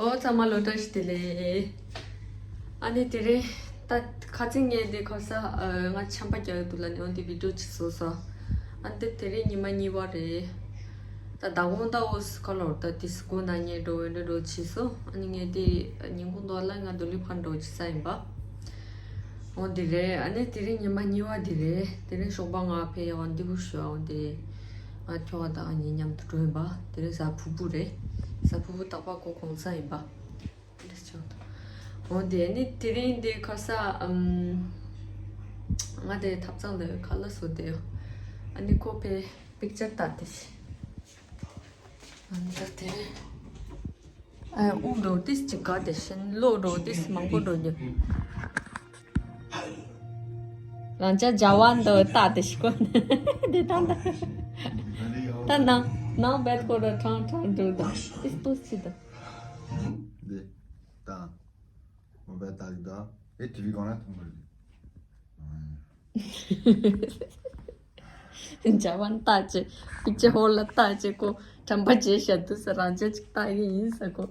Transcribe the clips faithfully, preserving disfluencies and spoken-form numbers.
ཨོ་ཚང་མ་ལོ་བཀྲ་ཤིས་བདེ་ལེགས། ཨ་ནི་དེ་རིང་ད་ཁ་ཚིག་ངས་འདི་ཁ་ས་ང་ཆམ་པ་རྒྱག་གི་འདུག་ལ་ནི་འོན་ཏེ་བི་ཌིའོ་ཅིག་བཟོས་སོང་། ཨ་ནི་དེ་རིང་ཉི་མ་གཉིས་པ་རེད། ད་ཟླ་གོང་ད་འོ་སི་ཁ་ལོར་ད་དེ་སི་གོ་ན་ཉལ་འགྲོ་འོན་འགྲོ་བྱས་སོང་། ཨ་ནི་ངས་དེ་ཉིན་གུང་དོ་ལ་ང་དོ་ལི་ཕན་འགྲོ་ཅིག་ས་ཡིན་པ། འོ་འདི་རེད། ཨ་ནི་དེ་རིང་ཉི་མ་གཉིས་པ་འདི་རེད། དེ་རིང་ཞོགས་པ་ང་ཕེ་ཡོང་འདི་བུ་ཞོ་འོ་འདི། ང་ཁྱོ་ག་དང་ངའི་མཉམ་དུ་འགྲོ་ཡིན་པ། དེ་རིང་གཟའ་ཕུར་བུ་རེད། གཟའ་ཕུར་བུ་རྟག་པར་ཁོ་གུང་སེང་ཡིན་པ། འདི་ཆོག་འོ་འདི་ཨ་ནི་དེ་རིང་འདི་ཁ་ས་ཨམ། ང་དེ་ཐབ་ཚང་ལ་ཁ་ལག་བཟོ་བསྡད་ཡོད། ཨ་ནི་ཁོ་ཕེ་པིག་ཅར་ལྟ་དེ་ཤི། ཨ་ནི་ད་དེ་རིང་། ཨ་དབུགས་འགྲོ་ཏིས་ཅིག་ག་དེ་བཞིན་བློ་འགྲོ་ཏིས་མང་པོ་འགྲོ་རྒྱུ། རང་ཅག་ཇ་བ་འདི་ལྟ་དེ་ཤི་གོ་དེ་ད་ད་ད་ནང་ནང་བེད་ཁོ་ར་ཁྲང་ཁྲང་འགྲོ་ད་ཏིས་པོས་ཅི་ད། འདི་ད་མོ་བེད་ད་ད་ཨེ་ཊི་ཝི་གང་ལ་ཐོན་པར་འདི། ཇ་བན་ལྟ་ཅེ། པིག་ཅར་ཧོལ་ལ་ལྟ་ཅེ་ཀོ། དྲན་པ་བརྗེད་བཞག་འདུག་ས་རང་ཅག་ཅིག་ལྟ་གི་ཡིན་ས་ཀོ།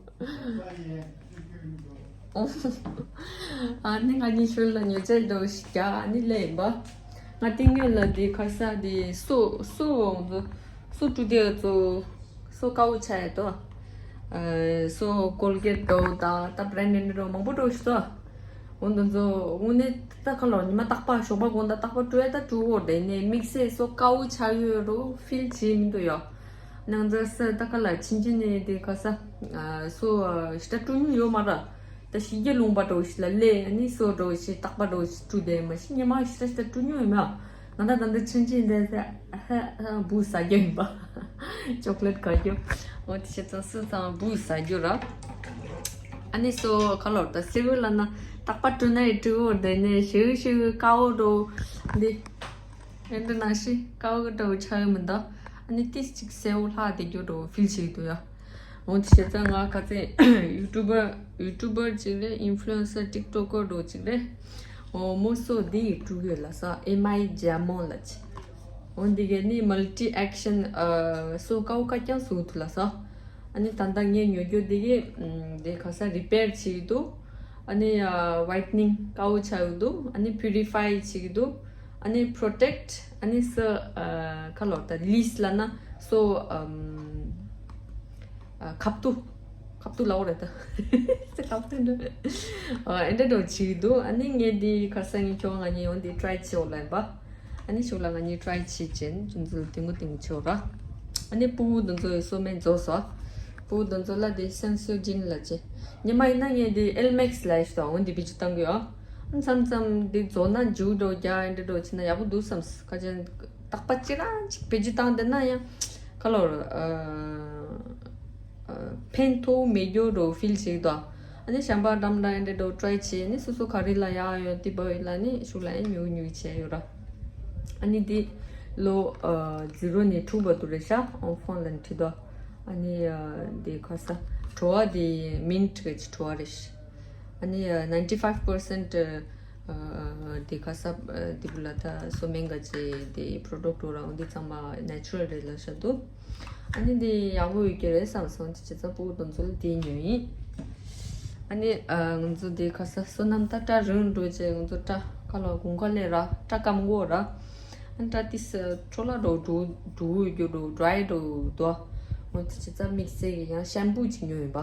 ཨ་ནི་ང་གཉིས་ཤུལ་ལ་ཉོ་ཆ་འགྲོ་ཞིག་རྒྱག་ཨ་ནི་ལས་ཡིན་པ། ང་ཏིང་ངེ་ལ་དེ་ཁ་ས་དེ་སོ་སོ་འོང་ཚོ་སོ་ཀྲུ་དེ་ཚོ་སོ་དཀའ་བོ་ཆ་ཡ་དོ། སོ་ཀོལ་གེཊ་འགྲོ་དང་ད་བྷི་རེན་ཌི་འགྲོ་མང་པོ་འགྲོ་ཞིག་དོ། འོ་འདི་ཚོ་དངོས་གནས་ད་ཁ་ལོ་ཉི་མ་རྟག་པར་ཞོགས་པ་དགོང་དག་རྟག་པར་བཀྲུ་ཡ་ད་བཀྲུ་འོ་དེ་ནས་དམིགས་བསལ་སོ་དཀའ་བོ་ཆགས་ཡོད་རོ་ཕིལ་བྱེད་མི་འདུག་ཡོ། ནང་ཚ་ས་ད་ཁ་ལ་ཕྱིན་ཆད་ནས་དེ་ཁ་ས་སོ་ཞི་ད་བཀྲུ་མྱོང་ཡོད་མ་ར། ད་ཞི་རྒྱ་ལུང་པ་འགྲོ་ཞིག་ལ་ལས་ཨ་ནི་སོ་འགྲོ་ཞིག་རྟག་པར་འགྲོ་ཞིག་བཀྲུ་དེ་མ་ཤི་ཉི་མ་ཞི་ད་ཞི་ད་བཀྲུ་མྱོང་ཡོད་མ། ང་ད་ད་འདི་ཕྱིན་ཆད་འདི་ཧ་ཧ་འབུ་ཟ་རྒྱུ་ཡིན་པ། ཅོག་ལེཊ་ག་རྒྱུ། འོ་དེ་བྱས་ཙང་སུ་ཚང་འབུ་ཟ་རྒྱུ་ར། ཨ་ནི་སོ་ཁ་ལོར་ད་སེ་བུ་ལ་ན་རྟག་པར་བཀྲུ་ན་ཡི་བཀྲུ་འོ་དེ་ནས་ཤུ་ཤུ་དཀའ་བོ་འགྲོ། འདི་རེད་འདི་ན་ཤི་དཀའ་བོ་འགྲོ་ཆགས་ཡོད་མི་འདུག་ཨ་ནི་ཏིས་ཅིག་སེ་བོ་ལྷག་དེ་རྒྱུ་འགྲོ་ཕིལ་བྱེད་འདུག་ཡ། འོ་དེ་བྱས་ཙང་ང་ཁ་ཚེ་ཡུ་ཊུ་བར་ཡུ་ཊུ་བར་ཅིག་རེད། ཨིན་ཕུ་ལུ་ཨེན་སར་ཊིག་ཊོག་ཀར་འགྲོ་ཅིག་རེད། འོ་མོ་སོ་འདི་ཡི་ཀྲུ་གུ་ལ་ས་ཨེ་མའི་ཇ་མོ་ལ་ཆེ། འོ་འདི་གའི་ནི་མལ་ཊི་ཨེག་ཤན་སོ་ཀའོ་ཀ་ཀྱང་སུ་ཐུ་ལ་ས། ཨ་ནི་ད་ལྟ་ངས་ཉོ་རྒྱུ་འདི་གའི་འདི་ག་ས་རི་པེར་བྱེད་ཀྱི་འདུག་ཨ་ནི་ཝའི་ཊི་ནིང་ཀའོ་ཆགས་ཀྱི་འདུག་ཨ་ནི་པུ་རི་ཕའི་བྱེད་ཀྱི་འདུག་ཨ་ནི་པྲོ་ཊེག་ཨ་ནི་ས་ཁ་ལོ་ད་ལིས་ལ་ན་སོ་ཨམ། ཨ་ཁབ་ཏུ། ཁབ་ཏུ་ལའོ་རེད་ད། ཁབ་ཏུ་འདྲ། ཨ་ཨེ་འདྲ་འདྲ་བྱེད་ཀྱི་འདུག་ཨ་ནི་ངས་འདི་ཁ་སང་ངས་ཁྱོད་ང་གཉིས་ཡོང་འདི་ཊི་རའི་བྱེད་འོ་ལ་ཡིན་པ། ཨ་ནི་ཤུགས་ལ་ང་གཉིས་ཊི་རའི་བྱེད་ཅན་རྒྱུ་མཚན་ལ་དེ་མོ་དེ་མོ་བྱེད་འོ་ར། ཨ་ནི་ཕྲུ་གུ་འདི་ཚོ་ཡི་སོ་སྨན་རྫོགས་སོ། ཕྲུ་གུ་འདི་ཚོ་ལ་དེ་སན་སོ་ཇིན་ལ་བྱེད། ཉི་མ་ཡིན་ན་ངས་འདི་ཨེལ་མེག་སི་ལ་ཡི་ཤི་དང་འོ་འདི་བེད་སྤྱོད་བཏང་གི་ཡོད། མཚམས་མཚམས་འདི་རྫོགས་ན་འཇུ་འགྲོ་རྒྱ་ཨེ་འདྲ་འགྲོ་བྱེད་ན་ཡག་པོ་འདུག་བསམ་སི་ཁ་ཅན་རྟག་པ་ཅི་རང་ཅིག་བེད་སྤྱོད་བཏང་བསྡད་ན་ཡང་ཁ་ལོར་ཨ། ཕན་ཐོགས་མེད་རྒྱུ་འགྲོ་ཕིལ་བྱེད་དོ། ཨ་ནི་གཞན་པ་འགྲམ་འདྲ་ཨེ་འདྲ་འགྲོ་ཊི་རའི་བྱེད་ནི་སོ་སོ་ག་རེ་ལ་ཡག་ཡོད་དེ་བོ་ཡིན་ལ་ནི་ཤུགས་ལ་ཨེ་ཉུག་ཉུག་བྱས་ཡོད་ར། ཨ་ནི་འདི་ལོ་ཛི་རོ་ནས་དྲུག་བར་དུ་རེད་ཤག་ཨོན་ཕོན་ལ་ནི་བྲིས་དོ། ཨ་ནི་འདི་ཁ་ས་བྲོ་བ་འདི་མིན་ཊི་གི་བྲོ་བ་རེད་ཤག་ཨ་ནི་ninety five percent དེ་ཁ་ས་དེ་བུ་ལ་ད་སོ་སྨན་ག་ཅེ་དེ་པྲོ་ཌོག་ཊི་ར་འོ་འདི་ཚང་མ་ནེ་ཅུ་རལ་རེད་ལ་ཤ་འདུག་ཨ་ནི་འདི་ཡག་པོ་ཡོད་ཀྱི་རེད་བསམ་སོང་དེ་བྱས་ཙང་ཕྲུ་གུ་དེ་ཚོ་ལ་དེ་ཉོས་ཡིན། ཨ་ནི་ང་ཚོ་དེ་ཁ་ས་བསོད་ནམས་ད་སྐྲ་རིང་འགྲོ་ཅེ་ང་ཚོ་སྐྲ་ཁ་ལ་དགུན་ཁ་ལས་ར་སྐྲ་སྐམ་གོ་ར། ཨ་ནི་སྐྲ་ཏིས་འཕྲོ་བརླག་འགྲོ་འགྲོ་འགྲོ་ཡོད་རྒྱུ་འགྲོ་ཌི་རའི་འགྲོ་འདུག་འོ་དེ་བྱས་ཙང་དམིགས་བསལ་གྱི་ཡང་ཤེམ་པུ་ཅིག་ཉོས་ཡིན་པ།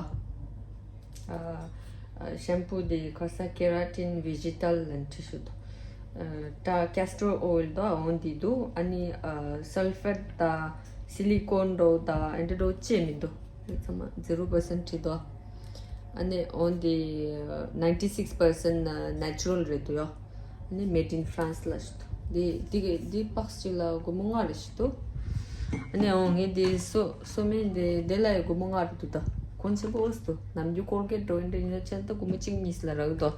ཤེམ་པུ་དེ་ཁ་ས་ཀེ་ར་ཊིན་བེ་ཇི་ཊལ་ལ་འཁྲི་ཞུ་དོ། ད་ཀེ་སི་ཊོར་ཨོ་ཡིལ་དོ་འོན་དེ་འདུག་ཨ་ནི་སལ་ཕེཊ་དང་སི་ལི་ཀོན་འགྲོ་དང་ཨེ་འདྲ་འགྲོ་ཅེས་མི་འདུག་ཚང་མ་zero percent འཁྲི་དོ། ཨ་ནི་འོན་དེ་ninety six percent ནེ་ཅུ་རལ་རེད་འདུག་ཡོ། ཨ་ནི་made in France ལ་ཞུ་དོ། འདི་འདི་གི་འདི་པགས་གཅིག་ལ་སྒོར་མོ་ལྔ་རེ་ཞུ་དོ། ཨ་ནི་འོ་ངས་འདི་སོ་སོ་སྨན་འདི་འདི་ལ་ཡི་སྒོར་མོ་ལྔ་རེ་འདུག་ད། གོང་ཆེན་པོ་ཨོ་སི་དོ། ནམ་རྒྱུན་ཀོལ་གེཊ་འགྲོ་ཡིན་འདྲ་ཡིན་ན་ཅན་ད་སྒོར་མོ་གཅིག་གཉིས་ལ་རག་དོ།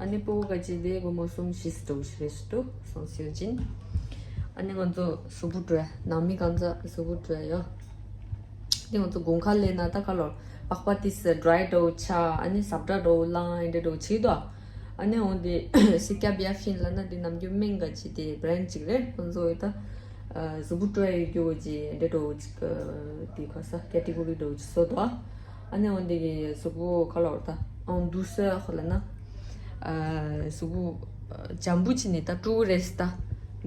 ཨ་ནི་སྤུ་གུ་ག་ཅི་འདི་སྒོར་མོ་གསུམ་བཞི་འགྲོ་ཞིག་རེ་ཞུ་དོ། སང་སིའོ་ཅིན། ཨ་ནི་ང་ཚོ་གཟུགས་པོ་བཀྲུ་ཡ་ནང་མི་གང་ཚ་གཟུགས་པོ་བཀྲུ་ཡ་ཡོ། དེ་ང་ཚོ་དགུན་ཁ་སླེབས་ན་ད་ཁ་ལོར་པགས་པ་ཏིས་ཌི་རའི་འགྲོ་ཆ་ཨ་ནི་ཟབ་འདྲ་འགྲོ་ལང་ཨེ་འདྲ་འགྲོ་བྱེད་དོ། ཨ་ནི་འོན་ཏེ་སི་ཀ་བི་ཨ་ཕིན་ལ་ན་དེ་ནམ་རྒྱུན་སྨན་ག་ཅི་དེ་བྷི་རེན་ཌི་ཅིག་རེད། ཁོང་ཚོ་ཡོད་ད་གཟུགས་པོ་བཀྲུ་ཡ་ཡོད་རྒྱུ་ཅི་འདྲ་འགྲོ་ཅིག་དེ་ཁ་ས་ཀེ་ཊི་གོ་རི་འགྲོ་ཅིག་བཟོ་དོ། ཨ་ནི་འོན་ཏེ་གི་གཟུགས་པོ་ཁ་ལོར་ད་ཨང་དུ་སོ་ཡ་ཁོ་ལ་ན། གཟུགས་པོ་འཇམ་པོ་བྱས་ནས་ད་དཀྲུག་རེས་ད་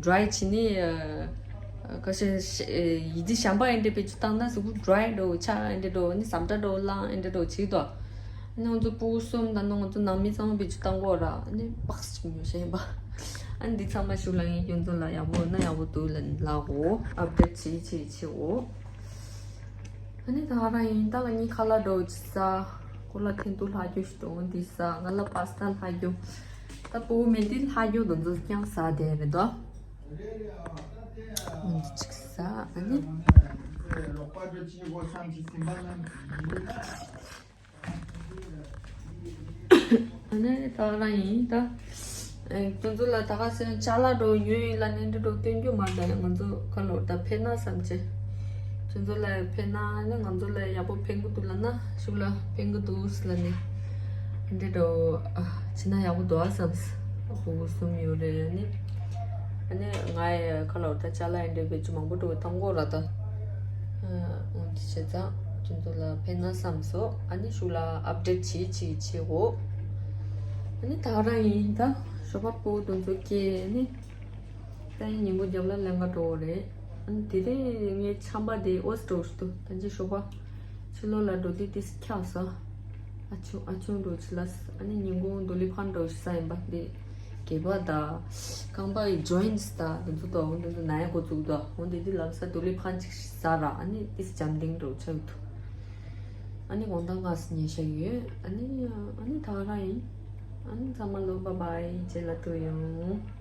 ཌི་རའི་བྱས་ནས། ཁ་ཤས་ཤ་ཡི་ཙི་ཤམ་པ་ཨེ་འདྲ་བེད་སྤྱོད་བཏང་ན་གཟུགས་པོ་ཌི་རའི་འགྲོ་ཆ་ཨེ་འདྲ་འགྲོ་ནི་ཟམ་ཏྲ་འགྲོ་ལངས་ཨེ་འདྲ་འགྲོ་བྱེད་དོ། ཨ་ནི་ང་ཚོ་ཕྲུ་གུ་གསུམ་དང་ནི་ང་ཚོ་ནང་མི་ཚང་མ་བེད་སྤྱོད་བཏང་གོ་ར་ཨ་ནི་པགས་ཅིག་ཉོ་ཤེས་པ། ཨ་ནི་འདི་ཚང་མ་ཞུ་ལ་ངས་ཁྱོད་ཚོ་ལ་ཡག་པོ་ན་ཡག་པོ་འདུག་ལ་ལ་འོ་ཨབ་ཌེཊ་བྱེད་བྱེད་བྱེད་འོ། ཨ་ནི་ད་ག་རང་ཡིན་ད་ལ་གཉིས་ཁ་ལག་འགྲོ་ཅི་ས་ཁོ་ལ་ཐེན་ཏུ་ལྷག་རྒྱུ་ཞིག་འགྲོ་འདི་ས་ང་ལ་པ་སི་ཏ་ལྷག་རྒྱུ། ད་ཕྲུ་གུ་མེད་དེ་ལྷག་རྒྱུ་དེ་ཚོ་རྐྱང་ཟ་དེ་རེད་དོ། འདི་ཅིག་ཟ་ཨ་ནི། ཨ་ནི་ད་རང་ཡིན་ད། ཨེ་ཁྱོད་ཚོ་ལ་ད་ག་སེ་ཅ་ལག་འགྲོ་ཉོས་ཡིན་ལ་ནི་འདི་འགྲོ་སྟོན་རྒྱུ་མ་རེད། ང་ཚོ་ཁ་ལོ་ད་ཕན་ན་བསམ་བྱས། ཁྱོད་ཚོ་ལ་ཕན་ན་ནི་ང་ཚོ་ལ་ཡག་པོ་ཕན་གི་འདུག་ལ་ན་ཤུགས་ལ་ཕན་གི་འདུག་ལ་ནི། འདི་འགྲོ་ཨ་བྱས་ན་ཡག་པོ་འདུག་ཨ་བསམ། ཕྲུ་གུ་གསུམ་ཡོད་རེད་ཡ་ནི། ཨ་ནི་ང་ཡི་ཁ་ལོ་ད་ཅ་ལག་ཡིན་འདྲ་བེད་སྤྱོད་མང་པོ་འགྲོ་བཏང་གོ་ར་ད། འོན་ཏེ་བྱས་ཙང་ཁྱོད་ཚོ་ལ་ཕན་ན་བསམ་སོ། ཨ་ནི་ཤུགས་ལ་ཨབ་ཌེཊ་བྱེད་བྱེད་བྱེད་འོ། ཨ་ནི་ད་ག་རང་ཡིན་ད་ཞོགས་པ་ཕྲུ་གུ་དེ་ཚོ་སྐྱེལ་ནི། ད་ཡིན་ཉིན་གུང་རྒྱབ་ལ་ལེན་ག་འགྲོ་བ་རེད། ཨ་ནི་དེ་རིང་ངའི་ཆམ་པ་དེ་ཨོས་འགྲོ་ཞིག་ཏུ་ད་ཅི་ཞོགས་པ་ཕྱི་ལོགས་ལ་འགྲོ་དུས་ཏིས་འཁྱག་ས། ཨ་ཆུང་ཨ་ཆུང་འགྲོ་ཆི་ལ་ཨ་ནི་ཉིན་གུང་དོ་ལི་ཕན་འགྲོ་ཞིག་ས་ཡིན་པ་དེ། སྐེད་པ་དང་། རྐང་པ་ཡི་ཇོ་ཡིན་སི་དང་དེ་ཚོ་དང་དེ་ཚོ་ན་ཡ་འགོ་བཙུགས་དང་འོ་དེ་དུས་ལམ་སང་དོ་ལི་ཕན་ཅིག་ཟ་ར་ཨ་ནི་ཏིས་འཇམ་ཐིང་འགྲོ་ཆགས་འདུག་ཨ་ནི་དགོང་དག་ང་སི་ཉལ་ཤག་ཡོད། ཨ་ནི་ཨ་ནི་ད་ག་རང་ཡིན། ཨ་ནི་ཚང་མ་ལོ་བྷའི་བྷའི་རྗེས་ལ་ཐུག་ཡོང་།